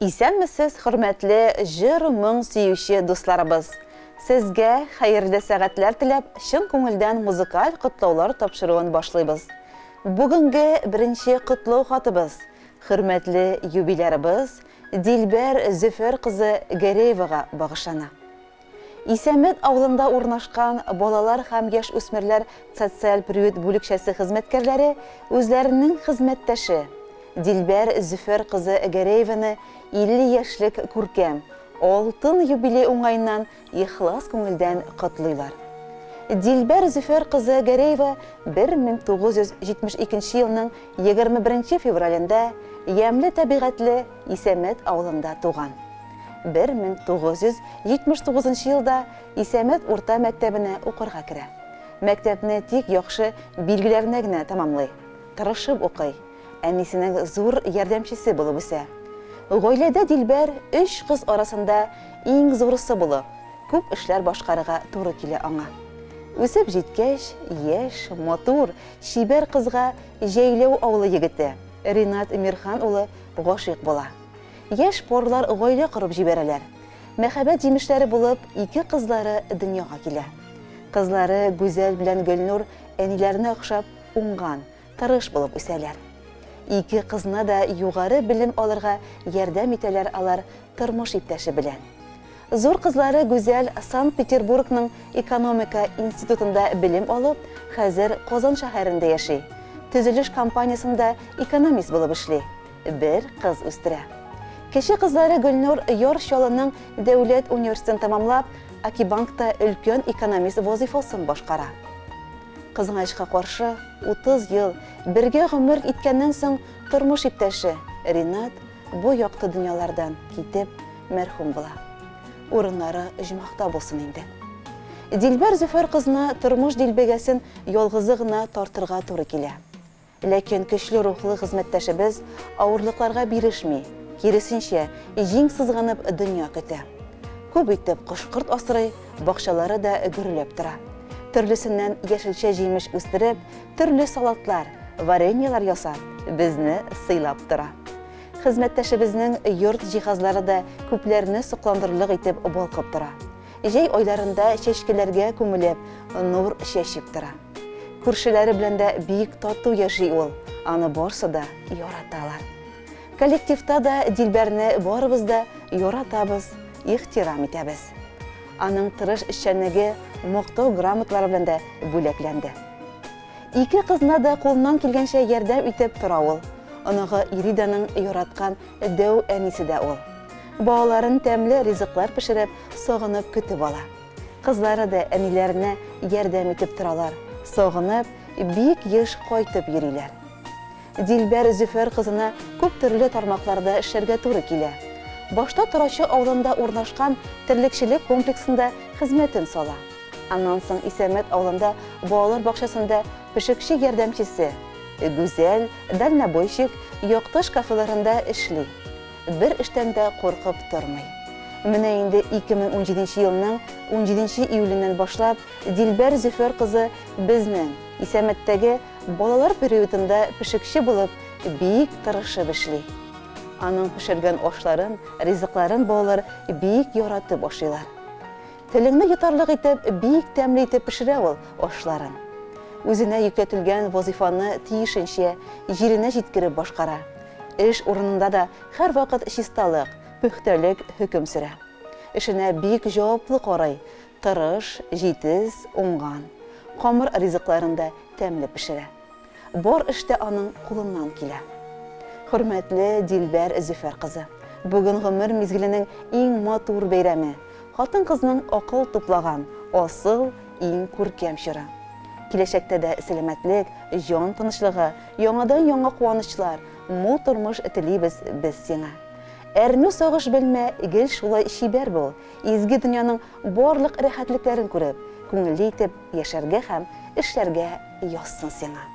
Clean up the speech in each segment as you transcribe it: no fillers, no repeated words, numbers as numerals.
Исәнмесез, хөрмәтле җыр-моң сөюче дусларыбыз! Сезгә хәерле сәгатьләр теләп, чын күңелдән музыкаль котлаулар тапшыруын башлыйбыз. Бүгенге беренче котлау хатыбыз хөрмәтле юбилярыбыз Дилбәр Зөфәр кызы Гәрәевага багышлана. Исәмәт авылында урнашкан балалар һәм яшүсмерләр социаль приют бүлекчәсе хезмәткәрләре үзләренең хезмәттәше Дилбәр Зөфәр кызы Гәрәеваны 50 яшьлек күркәм, алтын юбилей уңаеннан ихлас күңелдән котлыйлар. Дилбәр Зөфәр кызы Гәрәева 1972 елның 21 февралендә ямьле табигатьле Исәмәт авылында туган. 1979 елда Исәмәт урта мәктәбенә укырга керә. Мәктәпне тик яхшы билгеләренә генә тәмамлый. Тырышып укый. Әнисенең зур ярдәмчесе булып үсә. Гаиләдә Дилбәр өч кыз арасында иң зурысы булып, күп эшләр башкарырга туры килә аңа. Үсеп җиткәч, яшь, матур, чибәр кызга Җәйләү авылы егете Ринат Мирхан улы гашыйк була. Яшь парлар гаилә корып җибәрәләр. Мәхәббәт җимешләре булып, ике кызлары дөньяга килә. Кызлары Гүзәл белән Гөлнур әниләренә охшап, уңган, тырыш булып үсәләр. Ике кызына да югары белем алырга ярдәм итәләр алар тормыш иптәше белән. Зур кызлары Гүзәл Санкт-Петербургның экономика институтында белем алып, хәзер Казан шәһәрендә яши. Төзелеш компаниясендә экономист булып эшли. Бер кыз үстерә. Кече кызлары Гөлнур Яр Чаллының дәүләт университетын тәмамлап, Акибанкта өлкән экономист вазыйфасын башкара. Кызганычка каршы, 30 ел бергә гомер иткәннән соң тормыш иптәше Ринат бу якты дөньялардан китеп, мәрхүм була. Урыннары оҗмахта булсын инде. Дилбәр Зөфәр кызына тормыш дилбегәсен ялгызы гына тартырга туры килә. Ләкин көчле рухлы хезмәттәшебез авырлыкларга бирешми, киресенчә, җиң сызганып дөнья көтә. Күп итеп кош-корт асрый, бакчалары да гөрләп тора. Төрлесеннән яшелчә-җимеш үстереп, төрле салатлар, вареньелар ясап, безне сыйлап тора. Хезмәттәшебезнең йорт җиһазлары да күпләрне сокландырырлык итеп балкып тора. Җәй айларында чәчкәләргә күмелеп, нур чәчеп тора. Күршеләре белән дә бик тату яши ул, аны барсы да яраталар. Коллективта да Дилбәрне барыбыз да яратабыз, ихтирам итәбез. Аның тырыш эшчәнлеге мактау грамоталары белән дә бүләкләнде. Ике кызына да кулыннан килгәнчә ярдәм итеп тора ул. Оныгы Ириданың яраткан дәү әнисе дә ул. Балаларын тәмле ризыклар пешереп, сагынып көтеп ала. Кызлары да әниләренә ярдәм итеп торалар, сагынып, бик еш кайтып йөриләр. Дилбәр Зөфәр кызына күп төрле тармакларда эшләргә туры килә. Башта Торачы авылында урнашкан терлекчелек комплексында хезмәтен сала. Аннан соң Исәмәт авылында балалар бакчасында пешекче ярдәмчесе, Гүзәл, дальнобойщик, Якташ кафеларында эшли. Бер эштән дә куркып тормый. Менә инде 2017 елның 17 июленнән башлап Дилбәр Зөфәр кызы безнең Исәмәттәге балалар приютында пешекче булып бик тырышып эшли. Аның пешергән ашларын, ризыкларын балалар бик яратып ашыйлар. Телеңне йотарлык итеп, бик тәмле итеп пешерә ул ашларын. Үзенә йөкләтелгән вазыйфаны тиешенчә, җиренә җиткереп башкара. Эш урынында да һәрвакыт чисталык, пөхтәлек хөкем сөрә. Эшенә бик җаваплы карый, тырыш, җитез, уңган. Камыр ризыкларын да тәмле пешерә. Бар эш тә аның кулыннан килә. Хөрмәтле Дилбәр Зөфәр кызы! Бүген гомер мизгеленең иң матур бәйрәме, хатын-кызның акыл туплаган, асыл, иң күркәм чоры. Киләчәктә дә сәламәтлек, җан тынычлыгы, яңадан-яңа куанычлар, мул тормыш телибез без сиңа. Әрнү-сагыш белмә, гел шулай чибәр бул, изге дөньяның барлык рәхәтлекләрен күреп, күңелле итеп яшәргә һәм эшләргә язсын сиңа.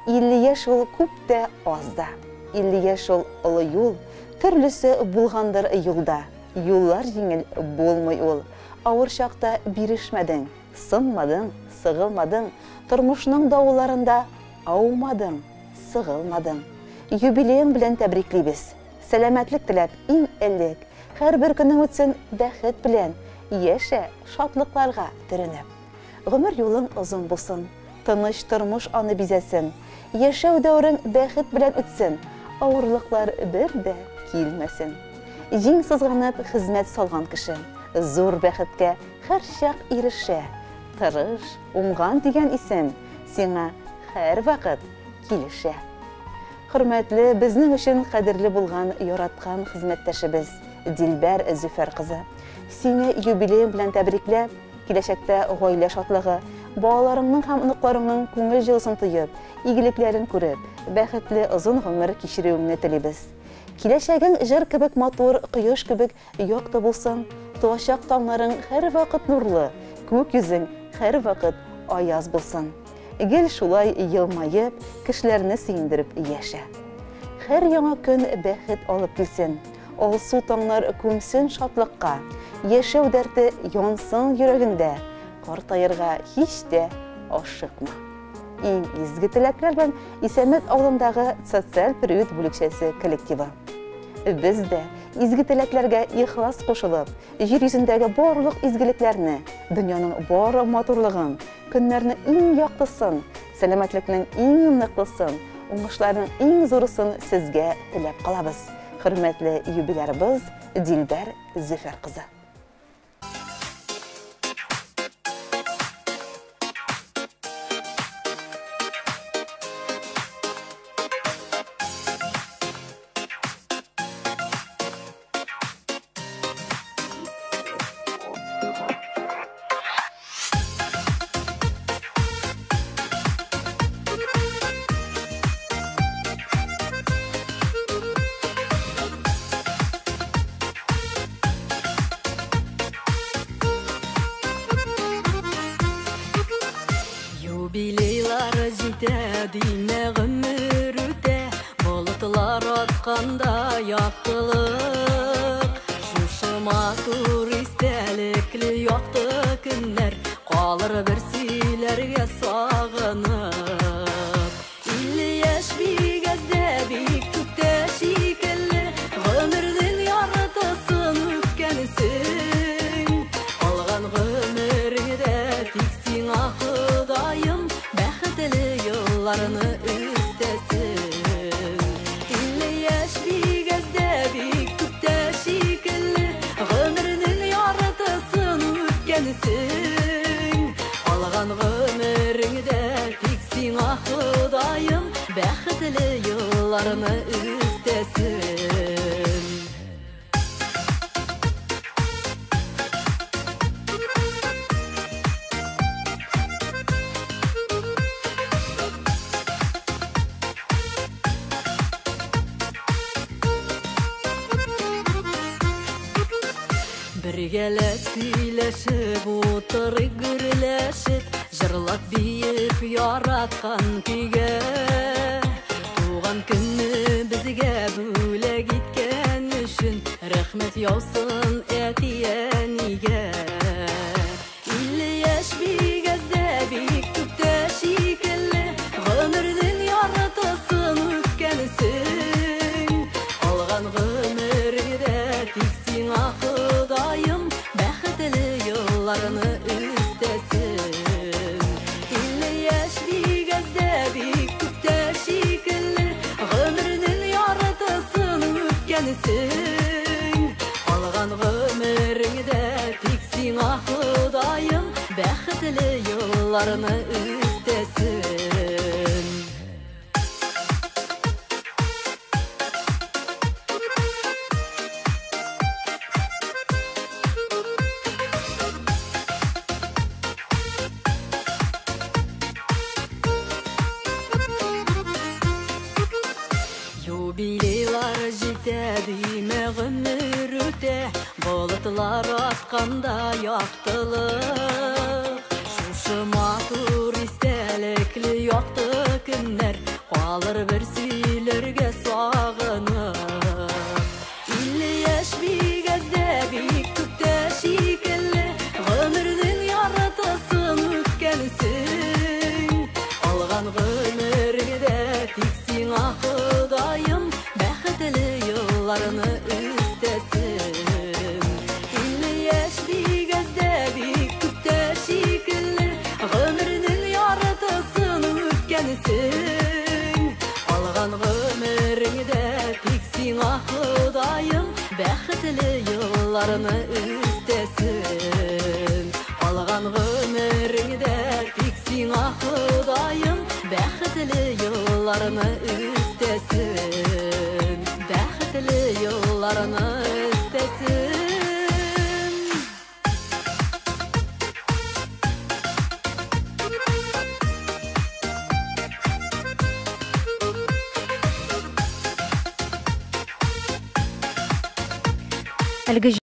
50 яшь ул күп тә, аз да. 50 яшь ул олы юл, төрлесе булгандыр юлда. Юллар җиңел булмый ул. Авыр чакта бирешмәдең, сынмадың, сыгылмадың, тормышның давылларында аумадың, сыгылмадың. Юбилеең белән тәбриклибез. Сәламәтлек теләп иң элек, һәрбер көнең үтсен бәхет белән, яшә шатлыкларга төренеп. Гомер юлың озын булсын, тыныч тормыш аны бизәсен, яшәү дәверең бәхет белән үтсен, авырлыклар бер дә килмәсен. Җиң сызганып хезмәт салган кеше зур бәхеткә һәрчак ирешә. Тырыш, уңган дигән исем сиңа һәрвакыт килешә. Хөрмәтле, безнең өчен кадерле булган яраткан хезмәттәшебез Дилбәр Зөфәр кызы. Сине юбилеең белән тәбрикләп, киләчәктә гаилә шатлыгы, балаларыңның һәм оныкларыңның күңел җылысын тоеп, игелекләрен күреп, бәхетле озын гомер кичерүеңне телибез. Киләчәгең җыр кебек матур, кояш кебек якты булсын, туачак таңнарың һәрвакыт нурлы, күк йөзең һәрвакыт аяз булсын. Гел шулай елмаеп, кешеләрне сөендереп яшә. Һәр яңа көн бәхет алып килсен, алсу таңнар күмсен шатлыкка, яшәү дәрте янсын йөрәгеңдә, картаерга һич тә ашыкма. Иң изге теләкләр белән Исәмәт авылындагы социаль приют бүлекчәсе коллективы. Без дә изге теләкләргә ихлас кушылып, җир йөзендәге барлык изгелекләрне, дөньяның бар матурлыгын, көннәрнең иң яктысын, сәламәтлекнең иң ныклысын, уңышларның иң зурысын сезгә теләп калабыз. Хөрмәтле юбилярыбыз Дилбәр Зөфәр кызы. Юбилейлар җитә, димә гомер үтә, болытлар атканда яктылык. Шушы матур истәлекле якты көннәр калыр бер сөйләргә сагынып. 50 яшь бик әз дә, бик күп тә шикелле, гомернең яртысын үткәнсең. Калган гомереңдә тик сиңа Ходаем бәхетле елларны өстәсен. 50 яшь бик әз дә, бик күп тә шикелле, гомернең яртысын үткәнсең. Калган гомереңдә тик сиңа Ходаем бәхетле елларны өстәсен. Бергәләп сөйләшеп, утырып гөрләшеп, җырлап биеп яраткан көйгә. Туган көнне безгә бүләк иткән өчен рәхмәт яусын әти-әнигә. 50 яшь бик әз дә, бик күп тә шикелле, гомернең яртысын үткәнсең. Калган гомереңдә тик сиңа Ходаем бәхетле елларны өстәсен. 50 яшь бик әз дә, бик күп тә шикелле, гомернең яртысын үткәнсең. Калган гомереңдә тик сиңа Ходаем бәхетле елларны өстәсен. Юбилейлар җитә, димә гомер үтә, болытлар атканда яктылык. Шушы матур истәлекле якты көннәр калыр бер сөйләргә сагынып. 50 яшь бик әз дә, бик күп тә шикелле, гомернең яртысын үткәнсең. Калган гомереңдә тик сиңа Ходаем бәхетле елларны итсен. Калган гомереңдә тик сиңа Ходаем бәхетле елларны өстәсен. Калган гомереңдә тик сиңа Ходаем бәхетле елларны өстәсен. Бәхетле елларны өстәсен. Әлеге